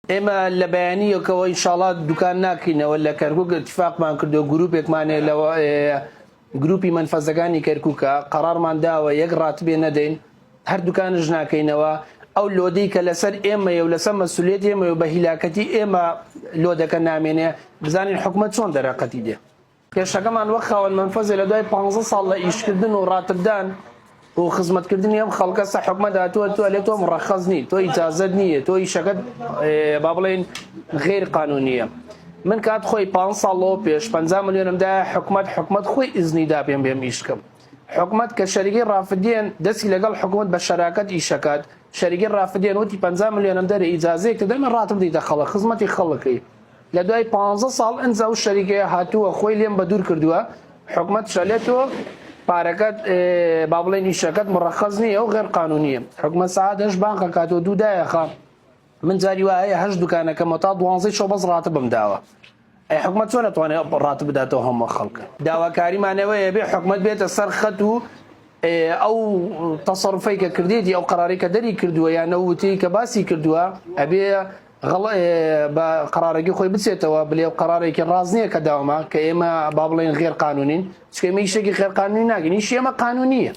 ئێمە لە بەیانییەکەوە ئینشاڵا دوکان ناکەینەوە لە کەرکوک اتفاقمان کردو گروپێکمان هەیە لە گروپی مەنفەزەکانی کەرکوکە قەرارمان داوە یەک ڕاتبێ نەدەین هەر دوکانش ناکەینەوە ئەو لۆدەی کە لەسەر ئێمەیە و لەسەر مەسولیەتی ئێمەیە و بە هیلاکەتی ئێمە لۆدەکە نامێنێ بزانین حکومەت چۆن دەرەقەتی دێ. کێشەکەمان وەک خاوەن مەنفەزێ لە دوای پانزە ساڵ لە ئیشکردن و ڕاتبدان و خزمەتکردنی ئەم خەڵکە سە حکومەت هاتووە تۆ ئەلێ تۆ مڕەخەس نی تۆ ئیجازەت نییە تۆ ئیشەکەت با بڵێین غیر قانونیە من کات خۆی پ ساڵ لەوە پێش 50 ملیۆنم دا حکومەت حکومەت خۆی ئیزنی دا پێم بێم ئیشکەم حکومەت کە شەریکەی ڕافدێن دەستی لەگەڵ حکومەت بە شەراکەت ئیشەکات شەریکەی ڕافدێن وتی 50 ملیۆنم دەرێ ئیجازەیەک دەمە ڕاتب دیتە خەڵک خزمەتی خەڵکی لە دوای پانزە ساڵ ئنجا ئەو شەریکەیە هاتووە خۆی لێم بەدوور کردووە حکومەت شەلێ تۆ پارەکەت با بڵێن ئیشەکەت مڕەخەس نییە و غێر قانونیە حکومەت سەعات هەشت بانق ئەکاتەوە دوو دایەخە من جاری وا هەیە هەشت دوکانەکەمەوە تا دوانزەی شەو بەس ڕاتبم داوە ئەی حکومەت چۆن ئەتوانێت ڕاتب بداتەوە هەموو خەڵکە داواکاریمان ئەوەیە بێ حکومەت بێتە سەر خەت و ئەو تەسەروفەی کە کردێتی ئەو قەرارەی کە دەری کردووە یان ئەو وتەی کە باسی کردووە ئەبێ غەڵ بە قەرارەکەی خۆی بچێتەوە بلێ ئەو قەرارێکی ڕاست نییە کە داومە کە ئێمە با بڵێن غێر قانونین چونکە ئێمە ئیشێکی غێر قانونی ناکەین ئیشی ئێمە قانونیە.